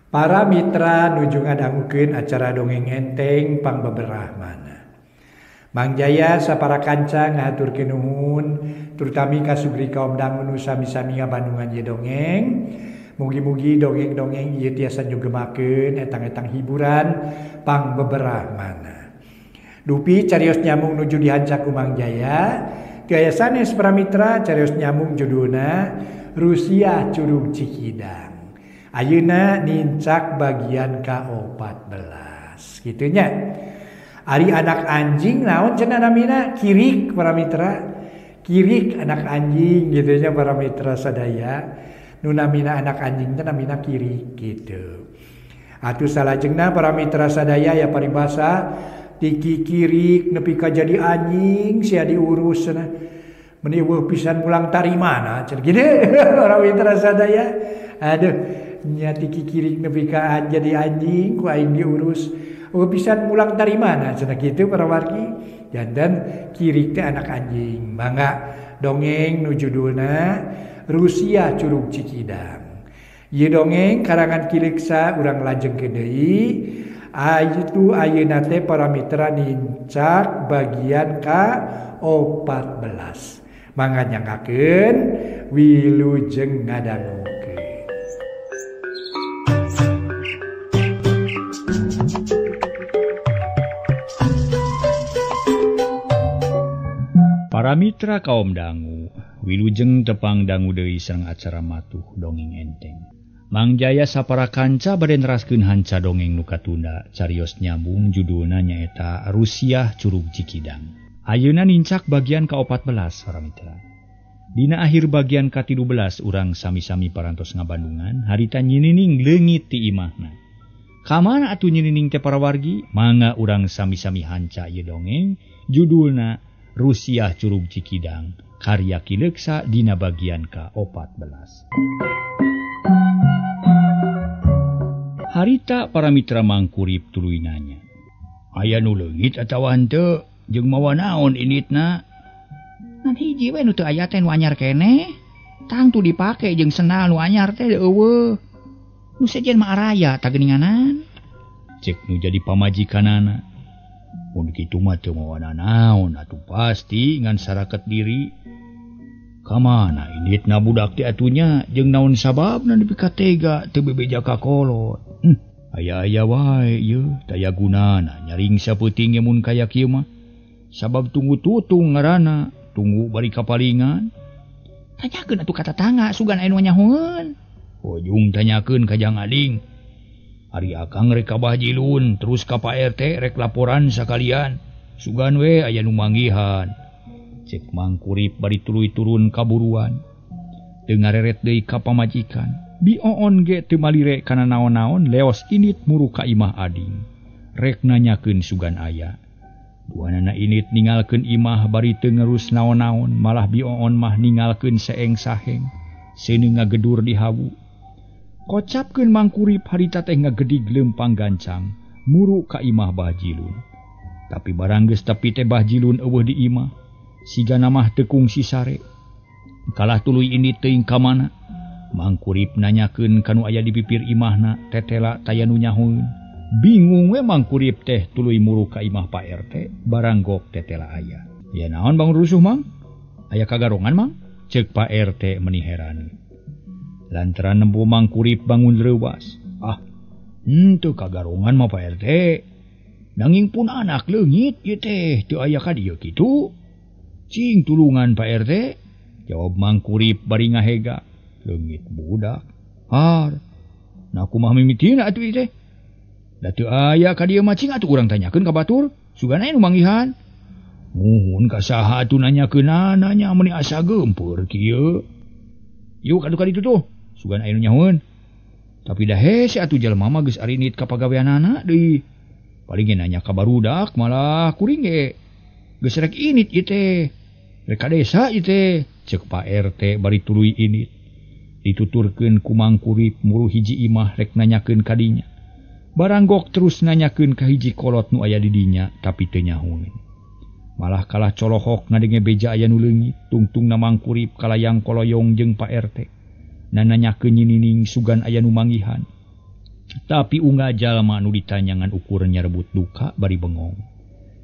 Para mitra nuju ngadangukeun acara dongeng enteng pangbeberah mana. Mang Jaya sapara kanca ngahaturkeun nuhun terutami ka sugri kaum dangu nu sami-sami ngabandungan ieu dongeng. Mugi-mugi dongeng-dongeng ieu tiasa nyugemakeun etang-etang hiburan pangbeberah mana. Dupi carios nyambung nuju dihanca ku Mang Jaya, teu aya sanes para mitra carios nyambung judulna Rusia Curug Cikidang. Ayeuna nincak bagian ka-14 gitunya. Ari anak anjing naon cenah namina? Kirik para mitra. Kirik anak anjing gitunya para mitra sadaya. Nu namina anak anjing teh namina kirik gitu. Atuh salajengna para mitra sadaya ya paribasa tiki kirik nepi ka jadi anjing sia diurus cenah. Meni eueuh pisan mulang tarimana cenah gini para mitra sadaya. Aduh nya tiki kirik nepi ka jadi anjing ku aing diurus. Eueuh pisan mulang tarimana cenah kitu para wargi. Janten kirik teh anak anjing. Mangga dongeng nu judulna Rusia Curug Cikidang. Ieu dongeng karangan Ki Leuksa urang lajengkeun deui. Ayeuna ayeuna teh para mitra nincak bagian ka-14. Mangga nyanggakeun wilujeng ngadangukeun. Para mitra kaum dangu, wilujeng tepang dangu deui sareng acara matuh dongeng enteng. Mang Jaya sapara kanca bade neraskeun hanca dongeng nu katunda carios nyambung judulna nyaeta Rusiah Curug Cikidang. Ayeuna nincak bagian ka-14 para mitra. Dina akhir bagian ka-13 urang sami-sami parantos ngabandungan harita nyinining leungit ti imahna. Kamana atuh nyinining teh para wargi? Mangga urang sami-sami hanca ieu dongeng judulna Rusiah Curug Cikidang karya Ki Leuksa dina bagian ka-14. Harita para mitra mangkurip tuluy nanya. Aya nu leungit atawa henteu jeung mawa naon initna? Ngan hiji we nu teu aya teh nu anyar keneh. Tangtu dipake jeung sendal nu anyar teh eueuh. Nu sejen mah araya tah geuninganan. Cek nu jadi pamajikanana. Mun kitu mah teu mawa naon atuh pasti ngan saraket diri. Kamana initna budak teh atunya jeung naon sababna nepi ka tega teu bebeja ka kolot. Aya-aya wae ieu daya gunana nyaring sapeuting ge mun kaya kieu mah. Sabab tunggu tutung ngaranna, tunggu bari kapalingan. Tanyakeun atuh ka tatangga sugan aya nu nyahoeun. Ujung tanyakeun ka Jang Ading. Ari akang rek ka Bah Jilun terus ka Pak RT rek laporan sakalian. Sugan we aya nu manggihan. Cek mangkurip bari tuluy turun kaburuan. Teu ngareret deui ka pamajikan. Bi oon ge teu malire kana naon-naon leos init muru ka imah ading. Rek nanyakeun sugan aya. Duanana init ninggalkeun imah bari teu ngerus naon-naon, malah bi oon mah ninggalkeun seeng saheng. Seuneu ngagedur di hawu. Kocapkeun mangkurip harita teh ngagedig leumpang gancang, muru ka imah Bah Jilun. Tapi barang geus tepi teh Bah Jilun eueuh di imah. Sigana mah teu kungsi sare. Kalah tuluy init teuing ka mana? Mangkurip nanyakeun ka nu aya di pipir imahna, tetela taya nu nyahoeun. Bingung we mangkurip teh tuluy muru ka imah Pak RT, baranggok tetela aya. Ya naon bangun rusuh mang? Aya kagarongan mang? Ceuk Pak RT meni heran. Lantaran nempo mangkurip bangun reuwas. Ah, henteu kagarongan mah Pak RT. Nanging pun anak leungit ieu teh teu aya ka dieu kitu. Cing tulungan Pak RT. Jawab mangkurip bari ngahega. Leungit budak. Har. Nah kumaha mimitina atuh ieu teh? Da teu aya ka dieu mah cing atuh urang tanyakeun ka batur. Sugan aya nu manggihan. Muhun ka saha atuh nanyakeunana nya meuni asa geumpeur kieu. Yuk atuh ka ditu tuh. Sugan aya nu nyahoeun. Tapi da hese atuh jelema mah geus arinit ka pagaweanana deui. Paling ge nanya ka barudak malah kuring ge geus rek init ieu teh. Rek ka desa ieu teh. Ceuk Pak RT bari tuluy init. Dituturkeun ku mangkurip muru hiji imah rek nanyakeun ka dinya. Baranggok terus nanyakeun ka hiji kolot nu aya di dinya tapi teu nyahoeun. Malah kalah colohok ngadenge beja aya nu leungit, tungtungna mangkurip kalayang koloyong jeung Pak RT. Nananyakeun nyinining sugan aya nu manggihan. Tapi unggal jalma nu ditanya ngan ukur nyarebut duka bari bengong.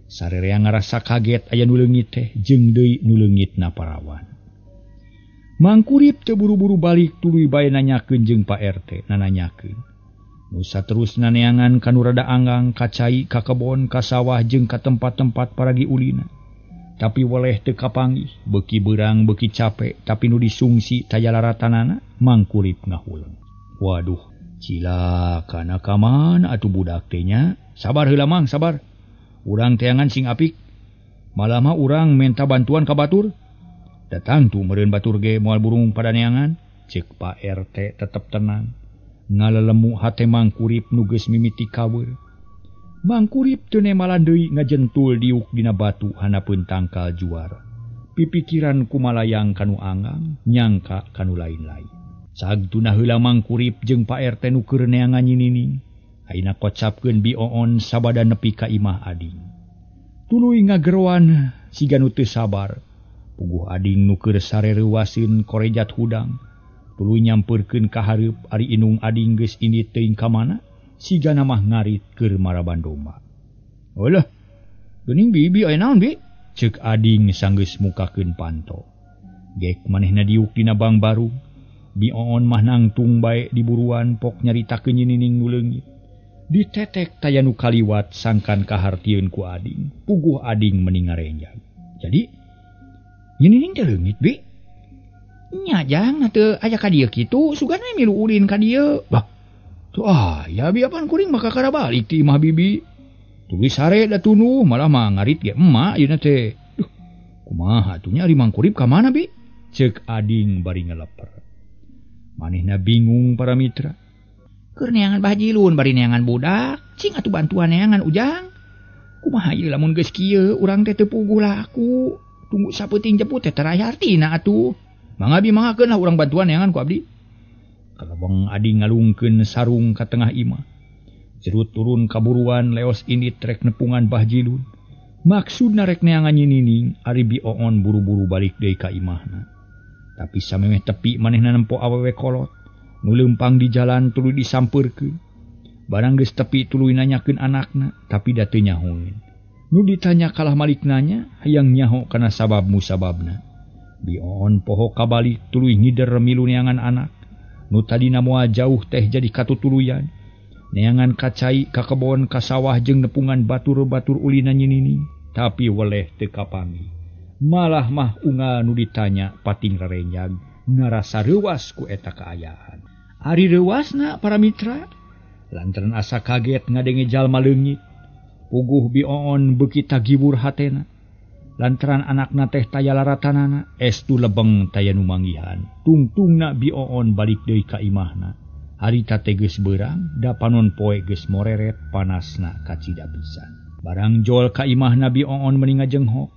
Sarerea ngarasa kaget aya nu leungit teh jeung deui nu leungitna parawan. Mangkurip teu buru-buru balik tuluy bae nanyakeun jeung Pak RT nananyakeun. Nu saterusna neangan ka nu rada anggang ka cai ka kebon ka sawah jeung ka tempat-tempat paragi ulina. Tapi weleh teu kapanggih, beuki beurang beuki capek, tapi nu disungsi taya laratanana Mangkurip ngahuleng. Waduh, cilaka na ka mana atuh budak teh nya? Sabar heula Mang, sabar. Urang teangan sing apik. Malah mah urang menta bantuan ka batur. Datang tuh meureun batur ge moal burung pada neangan. Ceuk Pak RT tetep tenang. Ngalelemu hate Mangkurip nu geus mimiti kaweur. Mangkurip teu nemalan deui ngajentul diuk dina batu hanapeun tangkal juara. Pipikiran kumalayang kanu anggang, nyangka kanu lain-lain. Sagtuna heula Mangkurip jeung Pak RT nu keur neangan nyinining. Ayeuna kocapkeun Bi Oon sabada nepi ka imah ading. Tuluy ngageroan siga nu teu sabar. Puguh ading nu keur sarereuwaseun korejat hudang. Tuluy nyampeurkeun ka hareup ari indung ading geus indit teuing ka mana. Sigana mah ngarit keur maraban domba. Olah, geuning bibi aya naon bi? Ceuk ading sanggeus mukakeun panto. Gek manehna diuk dina bang baru. Bi Oon mah nangtung bae di buruan pok nyaritakeun nyinining nu leungit. Ditetek taya nu kaliwat sangkan kahartieun ku ading. Puguh ading meni ngarenjag. Jadi nyinining teh leungit bi? Nya jang teu aya ka dieu kitu, sugana milu ulin ka dieu. Bah, tuh ah, ya bi apaan kuring maka kakara balik ti imah bibi. Tuluy sare da tunuh malah mah ngarit ge emak yeuna teh. Duh, kumaha atuh nya ari Mangkurip ka mana bi? Ceuk ading bari ngeleper. Manehna bingung para mitra. Keur neangan Bahjilun bari neangan budak, cing atuh bantuan neangan Ujang. Kumaha ieu lamun geus kieu urang teh teu puguh laku. Tunggu sapeuting jeput teh teraya artina atuh. Mangga bi mangakeun lah urang bantuan neangan ku abdi. Kalebeng ading ngalungkeun sarung ka tengah imah. Jerut turun kaburuan leos indit rek nepungan Bahjilun. Maksudna rek neangan nyinining ari Bi Oon buru-buru balik deui ka imahna. Tapi samemeh tepi manehna nempo awewe kolot. Nu leumpang di jalan tuluy disampeurkeun. Barang geus tepi tuluy nanyakeun anakna, tapi da teu nyahoeun. Nu ditanya kalah malik nanya, hayang nyaho kana sabab musababna. Bi Oon poho kabalik tuluy ngider milu neangan anak. Nu tadina moal jauh teh jadi katutuluyan. Neangan ka cai, ka kebon, ka sawah jeung nepungan batur-batur ulina nyinining, tapi weleh teu kapanggih. Malah mah unggal nu ditanya pating rarenjag ngarasa reuwas ku eta kaayaan. Ari reuwasna para mitra, lantaran asa kaget ngadenge jalma leungit. Puguh Bi Oon beuki tagiwur hatena. Lantaran anakna teh taya laratanana, estu lebeng taya nu manggihan. Tungtungna Bi Oon balik deui ka imahna. Harita teh geus beurang, da panon poe geus moreret panasna kacida pisan. Barang jol ka imahna Bi Oon meni ngajenghok.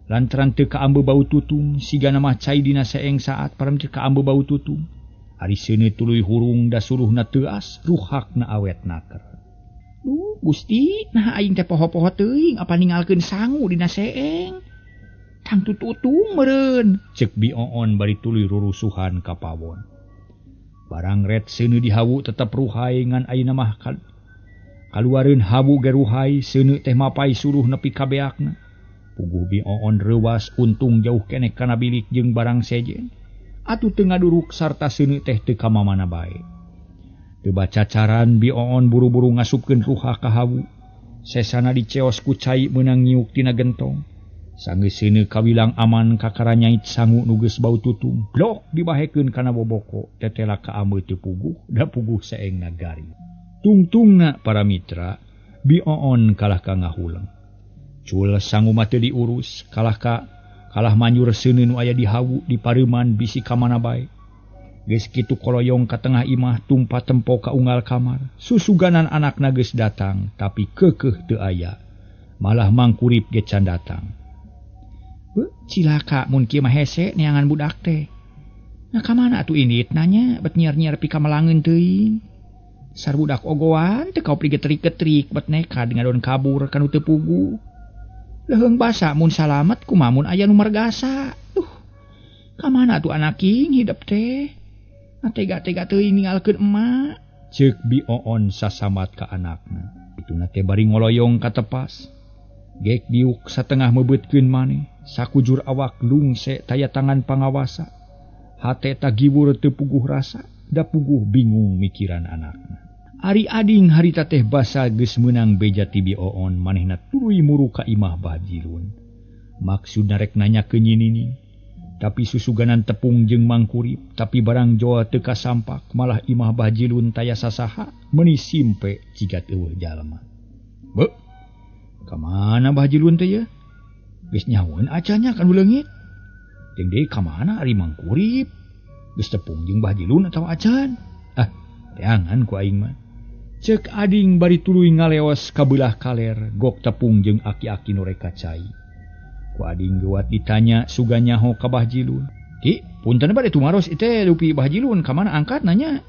Lantaran teu kaambe bau tutung, sigana mah cai dina seeng saat param teu kaambe bau tutung. Ari seuneu tuluy hurung da suluhna teuas, ruhakna awet naker. Duh, Gusti, nah aing teh poho-poho teuing apa ninggalkeun sangu dina seeng. Tangtu tutung meureun, ceuk Bi Oon bari tuluy rurusuhan ka pawon. Barang ret seuneu dihawu tetep ruhai ngan ayeuna mah kaluareun hawu ge ruhai, seuneu teh mapai suluh nepi ka beakna. Puguh Bi Oon reuwas untung jauh keneh kana bilik jeung barang sejen. Atuh teu ngaduruk sarta seuneu teh teu ka mamana bae. Teu bacacaran Bi Oon buru-buru ngasupkeun ruha ka hawu. Sesana diceos ku cai meunang nyiuk tina gentong. Sanggeus seuneu kawilang aman kakara nyait sangu nu geus bau tutung. Blok dibahekeun kana boboko tetela kaambe teu puguh da puguh saengna garing. Tungtungna para mitra, Bi Oon kalah ka ngahuleng. Cul sangu mah teu diurus, kalah manyur seuneu nu aya di hawu di pareuman bisi ka mana bae. Geus kitu koloyong ka tengah imah tumpa tempo ka unggal kamar. Susuganan anakna geus datang tapi keukeuh teu aya. Malah Mangkurip ge can datang. Beuh, cilaka mun kieu mah hese neangan budak teh. Nah ka mana atuh indit nanya bet nyiar-nyiar pika melangeun teuing. Sar budak ogoan teu kaopli getrik-getrik bet nekad ngadon kabur kanu teu puguh. Leuheung basa mun salamet kumaha mun aya nu margasa. Duh, ka mana atuh anak king hidep teh? Tega-tega teuing ninggalkeun emak. Ceuk Bi Oon sasamat ka anakna. Ituna teh bari ngoloyong ka tepas. Gek diuk satengah mebeutkeun maneh, sakujur awak lungse taya tangan pangawasa. Hate tagiwur teu puguh rasa, da puguh bingung mikiran anakna. Ari ading harita teh basa geus meunang beja ti Bi Oon, manehna tuluy muru ka imah Bah Jilun. Maksudna rek nanyakeun Nyi Nining, tapi susuganan tepung jeung mangkurip, tapi barang joa teu kasampak, malah imah Bah Jilun taya sasaha, meuni simpe ciga eueuh jalma. Beuh, ka mana Bah Jilun teh ye? Geus nyahoeun acannya kan leungit. Jeung deui ka mana ari mangkurip? Geus tepung jeung Bah Jilun atawa acan? Ah, teangan ku aing mah. Ceuk ading bari tuluy ngaleos ka beulah kaler, gok tepung jeung aki-aki nu rek ka cai. Ku ading geuwat ditanya sugan nyaho ka Bah Jilun. Ki, punten bade tumaros ieu teh dupi Bah Jilun ka mana angkat nanya?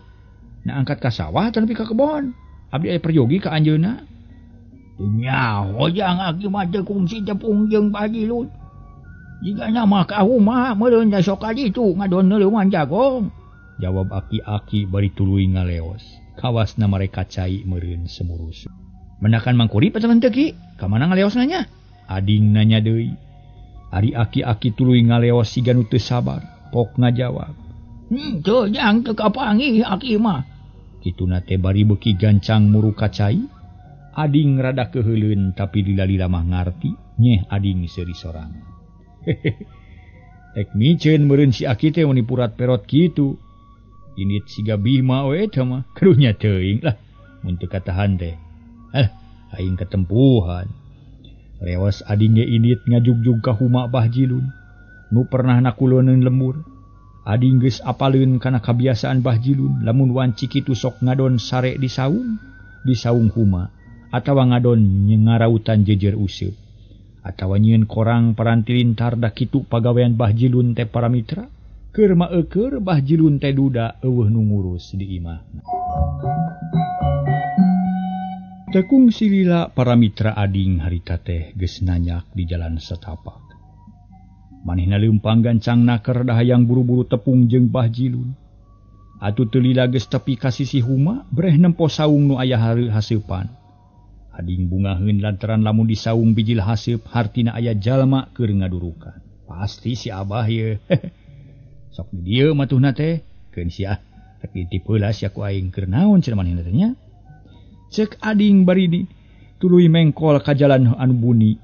Na angkat ka sawah atawa nepi ka kebon? Abdi aya peryogi ka anjeunna. Nyaho jang aki mah teu kungsi tepung jeung Bah Jilun. Jigana mah ka rumah meureun da sok ka ditu ngadon neuleuman jagong. Jawab aki-aki bari tuluy ngaleos. Kawasna mereka cai meureun semurus. Mendakan mangkurip atawa henteu Ki? Ka mana ngaleos nanya? Ading nanya deui. Ari aki-aki tuluy ngaleos siga nu teu sabar, pok ngajawab. Henteu jang teu kapanggih aki mah. Kituna teh bari beuki gancang muru ka cai. Ading rada keuheuleun tapi lila-lila mah ngarti, nyeh ading seuri sorangan. Rek miceun meureun si aki teh mun dipurat perot kitu. Indit siga Bima we teh mah, karunya teuing lah mun teu katahan teh. Aing ketempuhan. Leos ading ge indit ngajugjug ka huma Bah Jilun nu pernah nakuloneun lembur. Ading geus apaleun kana kabiasaan Bah Jilun lamun wanci kitu sok ngadon sare di saung huma atawa ngadon ngarautan jejer useup atawa nyieun korang paranti lintar da kitu pagawean Bah Jilun teh para mitra. Keur maeukeun Bah Jilun teh duda eueuh nu ngurus di imah. Tekung silila para mitra ading harita teh geus nanyak di jalan setapak. Manehna leumpang gancang naker da hayang buru-buru tepung jeung Bah Jilun. Atuh teu lila geus tepi ka sisi huma breh nempo saung nu aya haseupan. Ading bungaheun lantaran lamun di saung bijil haseup hartina aya jalma keur ngadurukan. Pasti si Abah ye. Sok di dieu matuhna teh keun sia. Rek ditip heula sia ku aing keur naon cenah manehna teh nya. Cek ading bari di tuluy mengkol ka jalan anu buni.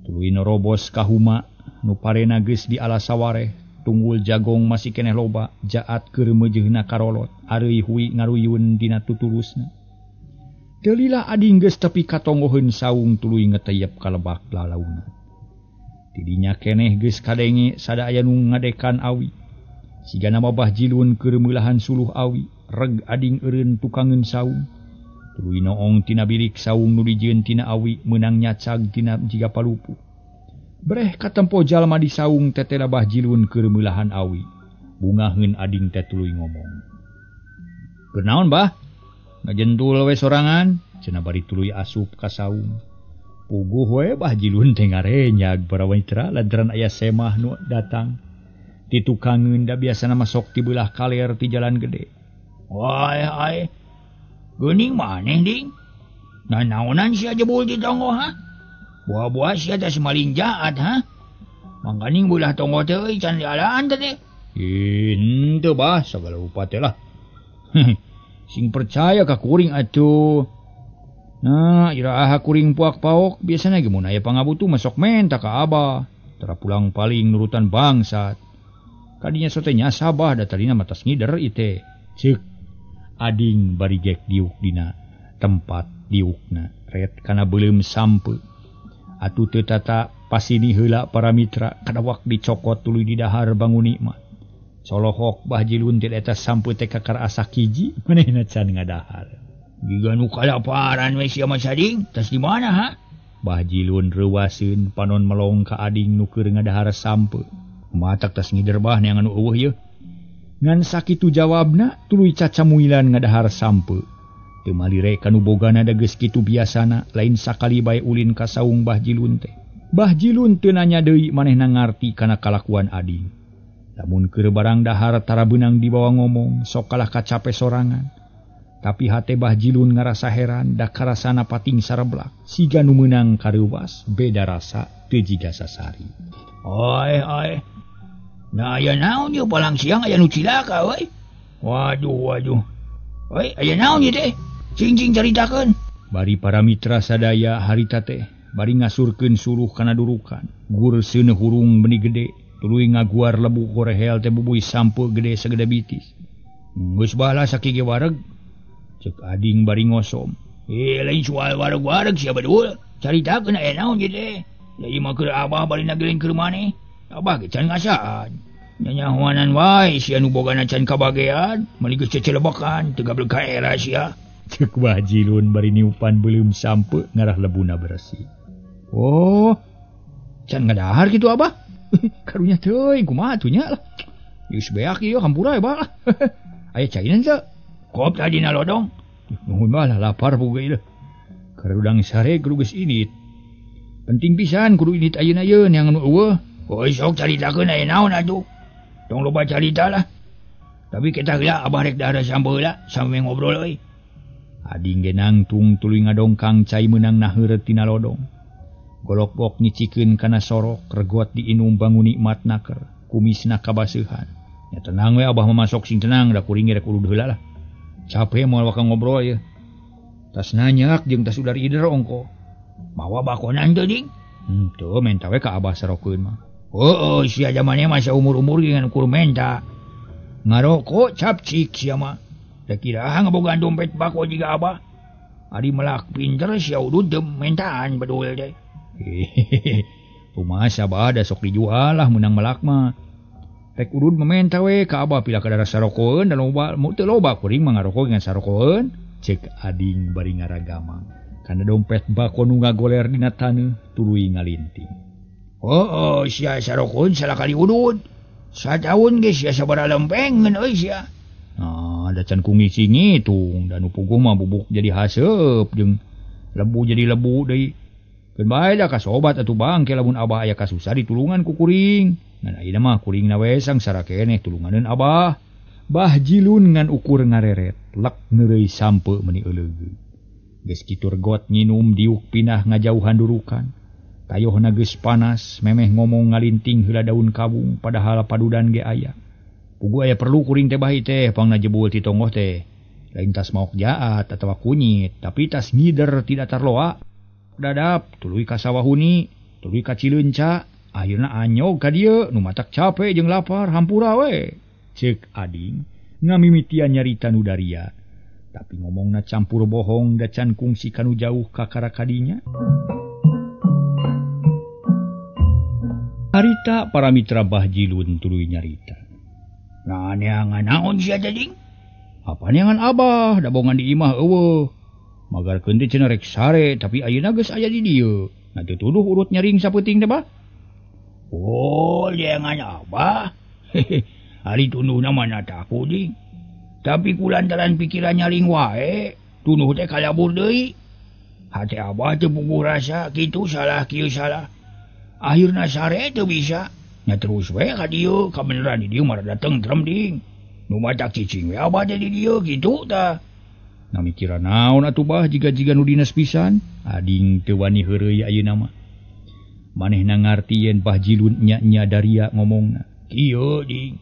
Tuluy norobos ka huma nu parena geus di alas sawareh, tunggul jagong masih keneh loba, jaat keur meujeuhna karolot, areuy hui ngaruyun dina tuturusna. Teu lila ading geus tepi ka tonggoheun saung tuluy ngeteyep ka lebak lalaunan. Tidinya keneh geus kadenge sada aya nu ngadekan awi. Sigana mah Bah Jilun keur meulahan suluh awi, reg ading eureun tukangeun saung. Tuluy noong tina bilik saung nu dijieun tina awi meunang nyacag tina jiga palupuh. Breh katempo jalma di saung tetela Bah Jilun keur meulahan awi. Bungaheun ading teh tuluy ngomong. Keur naon Bah? Ngajentul we sorangan, cenah bari tuluy asup ka saung. Puguh we Bah Jilun teh ngarenyag para mitra lantaran aya semah nu datang. Ti tukangeun da biasana mah sok ti beulah kaler ti jalan gede. Wah ai. Geuning maneh ding. Nanaonan sia jebul di tonggoh ha? Buah-buah sia teh maling jaat ha? Mangkaning beulah tonggoh teh euy can dialaan teh. Henteu bah sagala rupa teh lah. Sing percaya ka kuring atuh. Nah, iraha kuring puak paok biasana ge mun aya pangabutuh mah sok menta ka abah. Tara pulang paling nurutan bangsat. Kadinya sote nyasabah da tadina mah tas ngider ieu teh. Ceuk ading bari gek diuk dina tempat diukna ret kana beuleum sampe. Atuh teu tata pasini heula para mitra kadawak dicokot tuluy didahar bangun nikmat. Colohok Bah Jilun teh eta sampe teh kakar asa kiji manehna can ngadahar. Jiga nu kalaparan we sia mah sading, tas di mana ha? Bah Jilun reuwaseun panon melong ka ading nu keur ngadahar sampe. Matak tas ngider bah neangan nu eueuh yeuh. Ngan sakitu jawabna tuluy cacamuilan ngadahar sampe. Teu malire kanu bogana da geus kitu biasana lain sakali bae ulin ka saung Bah Jilun teh. Bah Jilun teu nanya deui manehna ngarti kana kalakuan ading. Lamun keur barang dahar tara beunang dibawa ngomong sok kalah kacape sorangan. Tapi hate Bah Jilun ngarasa heran da karasana pating sareblak. Siga nu meunang kareuwas beda rasa teu jiga sasari. Oi oi. Nah aya naon ieu palang siang aya nu cilaka euy. Waduh waduh. Oi aya naon ieu teh? Cing-cing caritakeun. Bari para mitra sadaya harita teh bari ngasurkeun suruh kana durukan. Gur seuneuh hurung beuni gede, tuluy ngaguar lebu gorehel teh bubuy sampe gede sagede bitis. Geus balah sakieu ge wareg. Cek ading bari ngosom. Lain soal wareg-wareg sia bedul. Caritakeun aya naon ieu teh? Da ieu mah keur abah bari nagelin keur maneh. Abah ge can ngasaan. Nyanyahoanan wae sia nu bogana can kabagean, meuni geus cecelebekan teu gableg ka era sia. Cek Bah Jilun bari niupan beuleum sampe ngarah lebuna bersih. Oh, can ngadahar kitu abah? Karunya teuing kumaha atuh nya lah. Geus beak ieu hampura bah lah. Aya cainan teu? Kop tadi na lodong. Nuhun mah lah lapar puga ieu. Karudang sare kudu geus init. Penting pisan kudu init ayeuna yeun yang nu eueuh. Oi sok caritakeun aya naon atuh. Tong loba carita lah. Tapi kita heula abah rek dahar sampe heula sampe ngobrol euy. Ading ge nangtung tuluy ngadongkang cai meunang naheureut tina lodong. Golok-gok nyicikeun kana sorok, regot diinum bangun nikmat naker, kumisna kabaseuhan. Nya tenang we abah mah masok sing tenang da kuring ge rek udud heula lah. Capek moal waka ngobrol ye. Tas nanyak jeung tas udar ider ongko. Mawa bakonan teu ding? Henteu menta we ka abah sarokeun mah. Heueuh sia jamane mah saumur-umur ge ngan ukur menta. Ngaroko cap cik sia mah. Da kira ngabogaan dompet bako jiga abah. Ari melak pinter sia udud dem mentaan bedul teh. Hehehe. Kumaha sabah da sok dijual lah meunang melak mah. Rek udud mementa we ka abah pila kadara sarokoeun da loba teu loba kuring mah ngaroko ngan sarokoeun. Cek ading bari ngaragamang. Kana dompet bako nu ngagoler dina taneuh tuluy ngalinting. Heueuh sia sarokoeun salakali udud. Sataun ge sia sabaraha lempeng ngeun euy sia. Nah, da can ku ngitung da nu puguh mah bubuk jadi haseup jeung lebu jadi lebu deui. Keun bae da ka sobat atuh bangke lamun abah aya kasusah ditulungan ku kuring. Ngan ayeuna mah kuringna we sangsara keneh tulunganeun abah. Bah Jilun ngan ukur ngareret, lek neureui sampe meuni euleugeuh. Geus kitu regot nginum diuk pindah ngajauhan durukan. Tayohna geus panas, memeh ngomong ngalinting heula daun kawung padahal padudan ge aya. Puguh aya perlu kuring teh bahi teh pangna jebul ti tonggoh teh. Lain tas maok jaat atawa kunyit, tapi tas ngider tidak tarloa. Dadap tuluy ka sawahuni, tuluy ka Cileunca. Ayeuna anyog ka dieu nu matak cape jeung lapar hampura we. Ceuk ading ngamimitian nyarita nu daria. Tapi ngomongna campur bohong da can kungsi kanu jauh ka karakadinya. Harita para mitra Bah Jilun tuluy nyarita. Nah neangan naon sia teh ding? Apa neangan abah da bongan di imah eueuh. Magarkeun teh cenah rek sare tapi ayeuna geus aya di dieu. Nah teu tuduh urut nyaring sapeuting teh bah. Oh, neangan abah. Ari tunduhna mana takut ding. Tapi kulantaran pikiran nyaring wae, tunduh teh kalabur deui. Hate abah teu puguh rasa kitu salah kieu salah. Akhirna sare teu bisa. Nya terus we ka dieu, kabeneran di dieu mah rada tentrem ding. Nu matak cicing we abah teh di dieu kitu tah. Nah mikiran naon atuh bah jiga-jiga nu dinas pisan. Ading teu wani heureuy ayeuna mah. Manehna ngarti yen Bah Jilun nya-nya daria ngomongna. Kieu ding.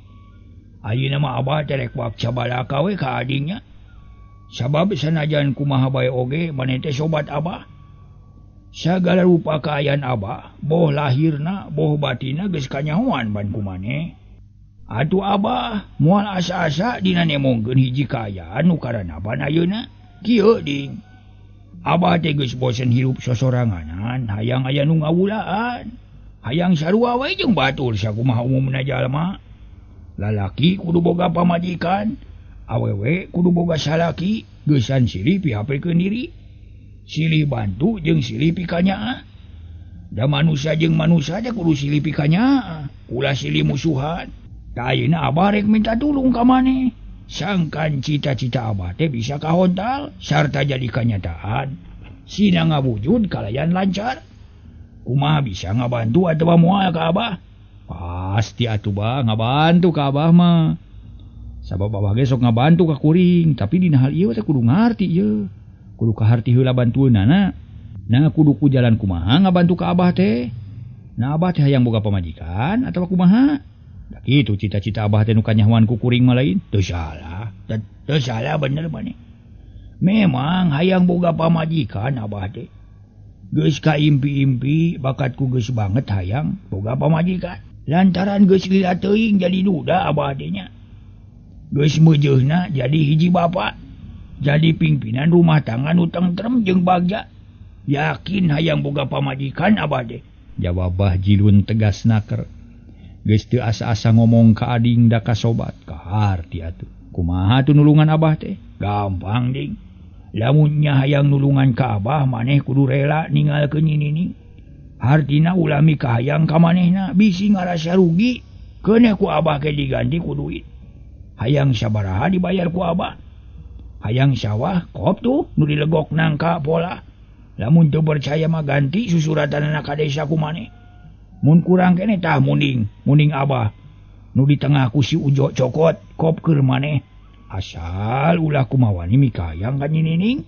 Ayeuna mah abah teh rek wak cabalaka we ka adingnya. Sabab sanajan kumaha bae oge maneh teh sobat abah. Sagala rupa kaayaan abah, boh lahirna, boh batina geus kanyahoan ban ku maneh. Atuh abah moal asa-asa dina nemongkeun hiji kaayaan nu karanapan ayeuna. Kieu ding. Abah teh geus bosen hirup sosoranganan, hayang aya nu ngawulaan. Hayang sarua we jeung batur sakumaha umumna jalma. Lalaki kudu boga pamajikan, awewe kudu boga salaki, geusan silih pihapekeun diri. Silih bantu jeung silih pikanyaah. Da manusia jeung manusia teh kudu silih pikanyaah, ulah silih musuhan. Tah ayeuna abah rek minta tulung ka maneh. Sangkan cita-cita abah teh bisa kahontal sarta jadi kanyataan. Sina ngawujud kalayan lancar. Kumaha bisa ngabantu atawa moal ka abah? Pasti atuh bah ngabantu ka abah mah. Sabab abah ge sok ngabantu ka kuring, tapi dina hal ieu teh kudu ngarti ieu. Kudu kaharti heula bantueunana. Nah kudu ku jalan kumaha ngabantu ka abah teh. Nah abah teh hayang boga pamajikan atawa kumaha? Da kitu cita-cita abah teh nu kanyahoan ku kuring mah lain. Teu salah. Teu salah bener maneh. Memang hayang boga pamajikan abah teh. Geus kaimpi-impi bakatku geus banget hayang boga pamajikan. Lantaran geus lila teuing jadi duda abah teh nya. Geus meujeuhna jadi hiji bapa. Jadi pimpinan rumah tangga nu tentrem jeung bagja. Yakin hayang boga pamajikan abah teh. Jawab Bah Jilun tegas naker. Geus teu asa-asa ngomong ka ading da ka sobat. Kaharti atuh. Kumaha tuh nulungan abah teh? Gampang ding. Lamunnya hayang nulungan ka abah maneh kudu rela ninggalkeun nini. Hartina ulah mikahayang ka manehna bisi ngarasa rugi. Keuneh ku abah ke diganti ku duit. Hayang sabaraha dibayar ku abah. Hayang sawah kop tuh nu dilegok nangka pola. Lamun teu percaya mah ganti susuratanana ka desa ku maneh. Mun kurang keneh tah munding, munding abah. Nu di tengah ku si Ujo cokot kop keur maneh. Asal ulah kumawani mikayang ka Nyi Nining.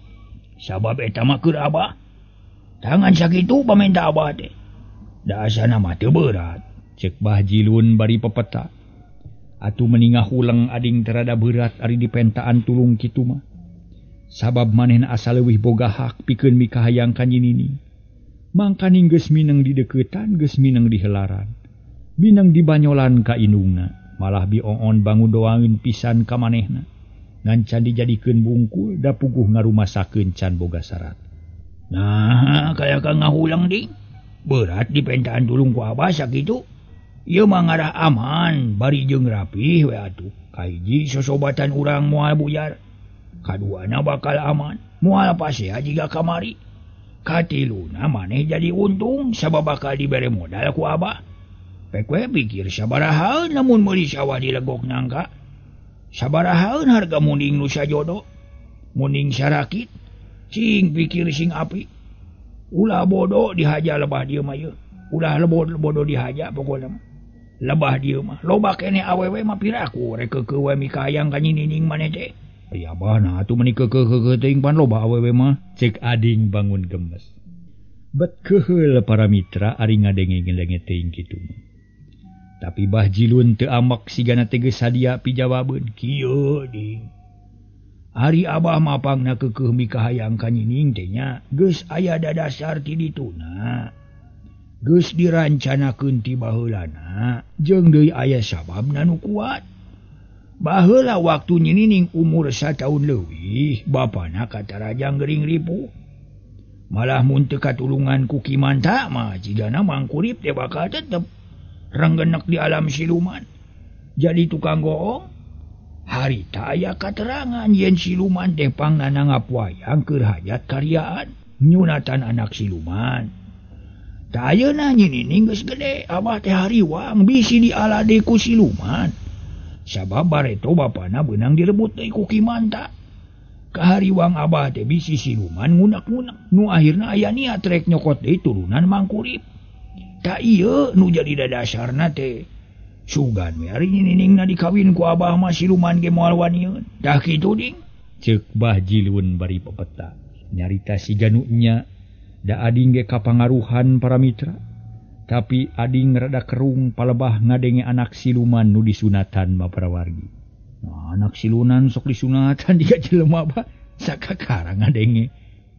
Sabab eta mah keur abah. Tangan sakitu pamenta abah teh. Da asana mah teu berat. Ceuk Bah Jilun bari pepeta. Atuh meningah huleng ading terada berat ari dipentaan tulung kitu mah. Sabab manehna asa leuwih boga hak pikeun mikahayang ka Nyi Nining. Mangkaning geus mineng di deukeutan, geus mineng di helaran. Mineng di banyolan ka indungna, malah biongon bangun doangeun pisan ka manehna. Ngan can dijadikeun bungkul da puguh ngarumasakeun can boga syarat. Nah, kaya ka ngahulang ding. Berat dipentaan tulung ku abah sakitu. Ieu mah ngarah aman bari jeung rapih we atuh. Kahiji sosobatan urang moal buyar. Kaduana bakal aman, moal pasea jiga kamari. Katiluna maneh jadi untung sabab bakal dibere modal ku abah. Pek we pikir sabaraha namun meuli sawah di legok nangka. Sabaraha harga munding nu sajodo. Munding sarakit, cing pikir sing api. Ulah bodoh dihaja lebah dieu mah ieu. Ulah bodoh dihaja pokona mah. Lebah dieu mah loba keneh awewe mah piraku rek keukeuh we mikahayang ka Nyi Nining maneh teh. Ai abah nah atuh meuni keukeuh teuing pan loba awewe mah. Ceuk ading bangun gemes. Bet keuheul para mitra ari ngadenge-denge teuing kitu mah. Tapi Bah Jilun teu amak sigana teh geus sadia pijawabeun. Kieu ding. Ari abah mah pangna keukeuh mikahayang ka Nyi Nining teh nya geus aya dadasar ti dituna. Geus dirancanakeun ti baheulana jeung deui aya sababna nu kuat. Baheula waktu Nyi Nining umur sataun leuwih, bapana katarajang gering ripuh. Malah mun teu katulungan ku Ki Manta mah jigana mangkurip teh bakal tetep renggenek di alam siluman. Jadi tukang goong, harita aya katerangan yen siluman teh pangna nanggap wayang keur hajat karyaan nyunatan anak siluman. Tah ayeuna Nyi Nining geus gede, abah teh hariwang bisi dialade ku siluman. Sabab bareto bapana beunang direbut deui ku Ki Manta. Kahariwang abah teh bisi siluman ngunak-ngunak nu akhirna aya niat rek nyokot deui turunan mangkurip. Ta ieu nu jadi dadasarna teh. Sugan we ari Nyi Niningna dikawin ku abah mah siluman ge moal wanieun. Tah kitu ding. Ceuk Bah Jilun bari pepeta. Nyarita siga nu nya da ading ge kapangaruhan para mitra. Tapi ading rada kerung palebah ngadenge anak siluman nu disunatan mah para wargi. Nah, anak siluman sok disunatan diga jelema bah sakakara ngadenge.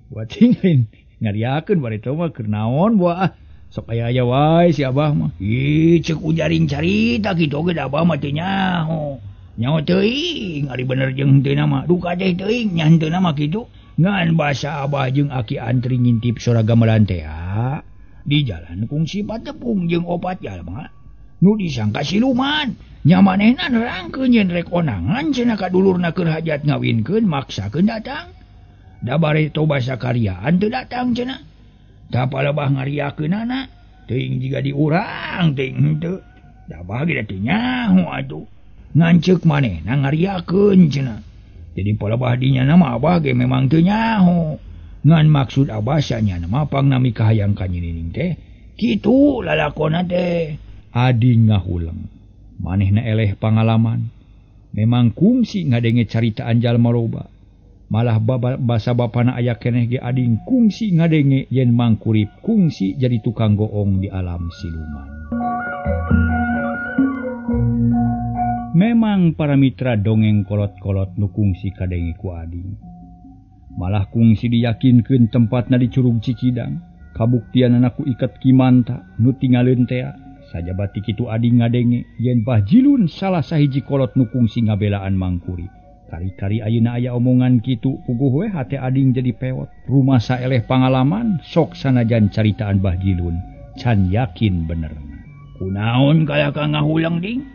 Buat lain ngariakeun bareto mah keur naon buah sok aya-aya wae si abah mah. Ih ceuk ujaring carita kitu oge da abah mah teu nyaho. Nyaho teuing ari bener jeung henteu mah duka teh teuing nya henteu mah kitu. Ngan basa abah jeung aki antri ngintip sora gamelan teh di jalan kungsi patepung jeung opat jalma nu disangka siluman. Nya manehna nerangkeun yen rek onangan cenah ka dulurna keur hajat ngawinkeun maksakeun datang. Da bareto basa karyaan teu datang cenah. Tah palebah ngariakeunana teuing jiga diurang teuing henteu. Da abah ge teu nyaho atuh. Ngan ceuk manehna ngariakeun cenah. Jadi palebah dinya mah abah ge memang teu nyaho. Ngan maksud abah sanyana mah pangna mikahayang ka Nyi Nining teh kitu lalakonna teh. Ading ngahuleng. Manehna eleh pangalaman. Memang kungsi ngadenge caritaan jalma loba. Malah basa bapana aya keneh ge ading kungsi ngadenge yen Mang Kurip kungsi jadi tukang goong di alam siluman. Memang para mitra dongeng kolot-kolot nu kungsi kadenge ku ading. Malah kungsi diyakinkeun tempatna di Curug Cikidang. Kabuktianana ku iket kimanta nu tingaleun tea. Sajabati kitu ading ngadenge yen Bah Jilun salah sahiji kolot nu kungsi ngabelaan Mang Kurip. Kari-kari ayeuna aya omongan kitu puguh we hate ading jadi pewot. Rumasa eleh pangalaman sok sanajan caritaan Bah Jilun can yakin bener. Kunaon kaya ka ngahulang ding?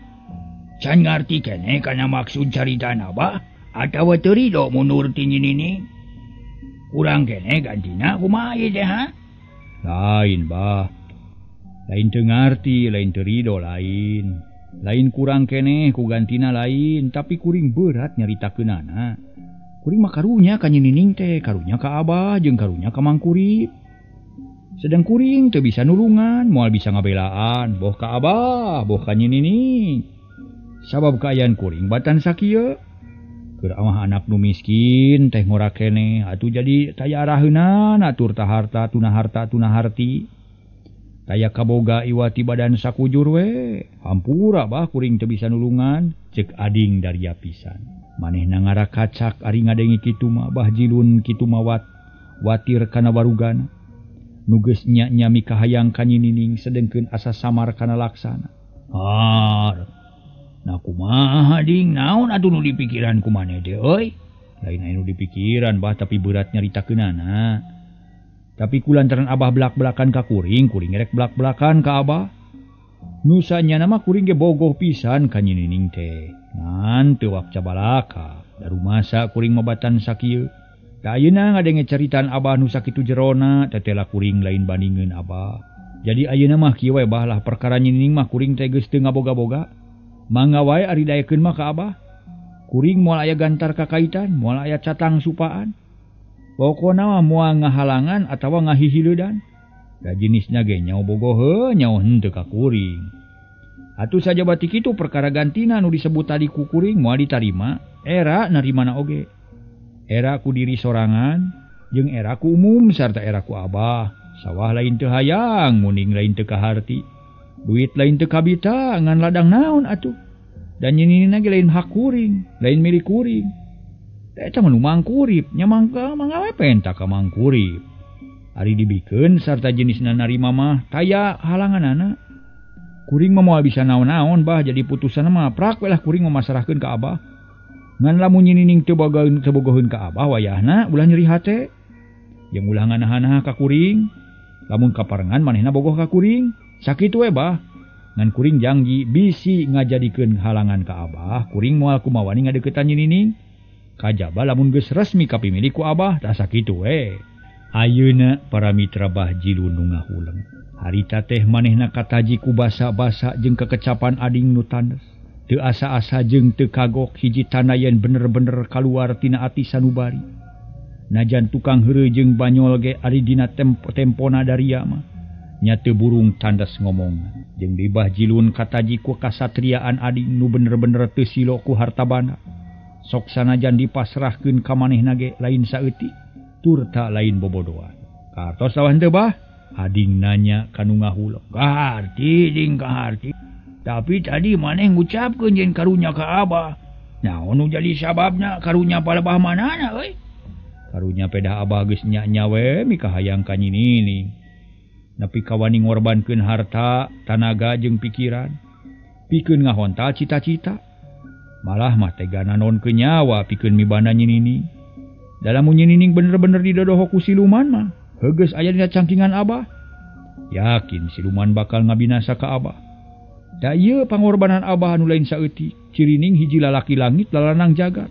Can ngarti keneh kana maksud caritaan Abah atawa teu rido mundur ti nini? Kurang keneh gantina kumaha ieu teh ha? Lain bah. Lain teu ngarti, lain teu rido lain. Lain kurang keneh ku gantina lain, tapi kuring berat nyaritakeunana. Kuring mah karunya ka Ninining teh, karunya ka Abah jeung karunya ka Mang Kurip. Sedang kuring teu bisa nulungan, moal bisa ngabelaan, boh ka Abah, boh ka Ninining. Sabab kaayaan kuring batan sakieu. Keur mah anak nu miskin teh ngora keneh, atuh jadi taya araheunan atur ta harta tuna harta tuna harti. Taya kaboga iwati badan sakujur we. Hampura bah kuring teu bisa nulungan, cek ading daria pisan. Manehna ngarakacak ari ngadenge kitu mah Bah Jilun kitu mawat watir kana warugana. Nu geus nya-nya mikahayang ka Ninining sedengkeun asa samar kana laksana. Har. Nah kumaha ding naon atuh nu dipikiran ku maneh teh euy? Lain anu dipikiran bah tapi berat nyaritakeunana. Tapi kulantaran Abah belak-belakan ka kuring, kuring rek belak-belakan ka Abah. Nu sanyana mah kuring ge bogoh pisan ka Ninining teh. Ngan teu wakca balaka, da rumasa kuring mabatan sakieu. Da ayeuna ngadenge caritaan Abah nu sakitu jerona, tetela kuring lain bandingeun Abah. Jadi ayeuna mah kieu we bah lah perkara Ninining mah kuring teh geus teu ngaboga-boga. Mangga wae ari daekeun mah ka Abah. Kuring moal aya gantar kakaitan, moal aya catang supaan. Pokona mah moal ngahalangan atawa ngahihileudan. Da jenisna ge nyaho bogoh heuh nyaho henteu ka kuring. Atuh sajabati kitu perkara gantina nu disebut tadi ku kuring moal ditarima, era narimana oge. Era ku diri sorangan jeung era ku umum sarta era ku Abah. Sawah lain teu hayang, muning lain teu kaharti. Duit lain teu kabita ngan ladang naon atuh. Dan nyininina ge lain hak kuring, lain milik kuring. Eta mah nu Mang Kurip, nya mangga mangga we penta ka Mang Kurip. Ari dibikeun sarta jenisna narima mah taya halanganana. Kuring mah moal bisa naon-naon bah jadi putusanna mah prak we lah kuring mah masrahkeun ka Abah. Ngan lamun nyinining teu bogoheun ka Abah wayahna ulah nyeri hate. Jeung ulah nganahan-nahan ka kuring. Lamun kaparengan manehna bogoh ka kuring. Sakitu we bah. Ngan kuring janji bisi ngajadikeun halangan ka Abah, kuring moal kumawani ngadeukeutan nyinining. Kajaba lamun geus resmi kapimilik ku Abah, tah sakitu we. Ayeuna para mitra Bah Jilun nu ngahuleng. Harita teh manehna kataji ku basa-basa jeung kekecapan ading nu tandes. Teu asa-asa jeung teu kagok hiji tanda yen bener-bener kaluar tina ati sanubari. Najan tukang heureuy jeung banyol ge ari dina tempona daria mah. Nya teu burung tandes ngomong. Jeung di Bah Jilun kataji ku kasatriaan ading nu bener-bener teu silo ku harta banda. Sok sanajan dipasrahkeun ka manehna ge lain saeutik turta lain bobodoan. Kartos sawah henteu bah? Ading nanya ka nu ngahuleng. Kaharti ding kaharti. Tapi tadi maneh ngucapkeun yen karunya ka Abah. Naon nu jadi sababna karunya palebah manana euy? Karunya pedah Abah geus nya-nya we mikahayang ka Ninining. Nepi ka wani ngorbankeun harta, tanaga jeung pikiran. Pikeun ngahontal cita-cita. Malah mah tega nanonkeun nyawa pikeun mibanda Ninining. Da lamun Ninining bener-bener didodoho ku siluman mah, heugeus aya dina cangkingan Abah. Yakin siluman bakal ngabinasa ka Abah. Da ieu pangorbanan Abah anu lain saeutik, cirining hiji lalaki langit lalanang jagat.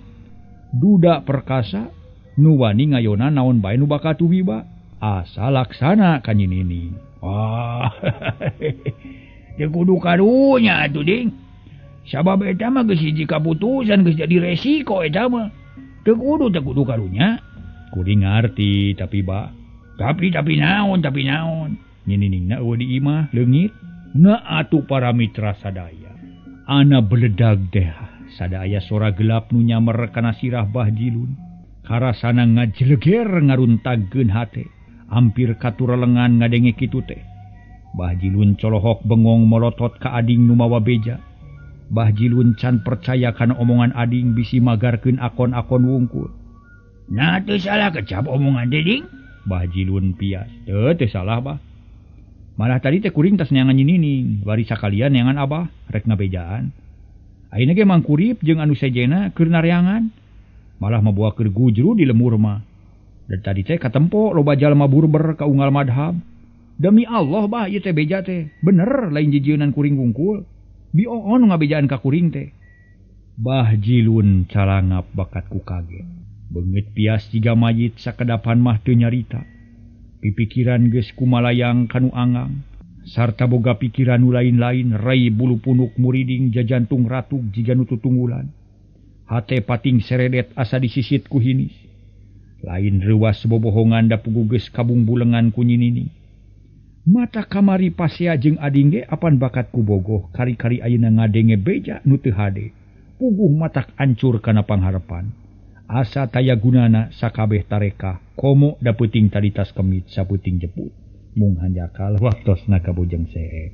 Duda perkasa nu wani ngayona naon bae nu bakal tumiba, asa laksana ka Ninining. Wah. Teu kudu karunya atuh ding. Sabab eta mah geus hiji kaputusan geus jadi resiko eta mah. Teu kudu karunya. Kuring ngarti tapi bah. Tapi naon. Nininingna eueuh di imah leungit. Na atuh para mitra sadaya. Ana beledag deh. Sada aya sora gelap nu nyamer kana sirah Bah Jilun. Karasana ngajeleger ngaruntagkeun hate. Ampir katurelengan ngadenge kitu teh. Bah Jilun colohok bengong molotot ka ading nu mawa beja. Bah Jilun can percaya kana omongan ading bisi magarkeun akon-akon wungkul. Nah teu salah kecap omongan teh ding. Bah Jilun pias. Teu teu salah bah. Malah tadi teh kuring tas neangan nyinining, bari sakalian neangan abah rek ngabejaan. Ayeuna ge Mang Kurip jeung anu sejena keur nareangan. Malah mabawa keur gujru di lemur mah. Dan tadi teh katempo loba jalma burber ka unggal madhab. Demi Allah bah ieu teh beja teh. Bener lain jijieunnan kuring wungkul. Bioon nu ngabejaan ka kuring teh. Bah Jilun calangap bakat ku kaget. Beungeut pias jiga mayit sakedapan mah teu nyarita. Pipikiran geus kumalayang kanu angang. Sarta boga pikiran nu lain-lain rai bulu punuk muriding jajantung ratug jiga nu tutunggulan. Hate pating seredet asa disisit ku hinis. Lain reuwas bobohongan da puguh geus kabungbulengan ku nyinini. Mata kamari pasea jeung ading ge apan bakat ku bogoh kari-kari ayeuna ngadenge beja nu teu hade. Puguh matak ancur kana pangharepan. Asa taya gunana sakabeh tarekah komo da peuting tadi tas kemit sapeuting jeput. Mung hanjakal waktosna kabujeng seep.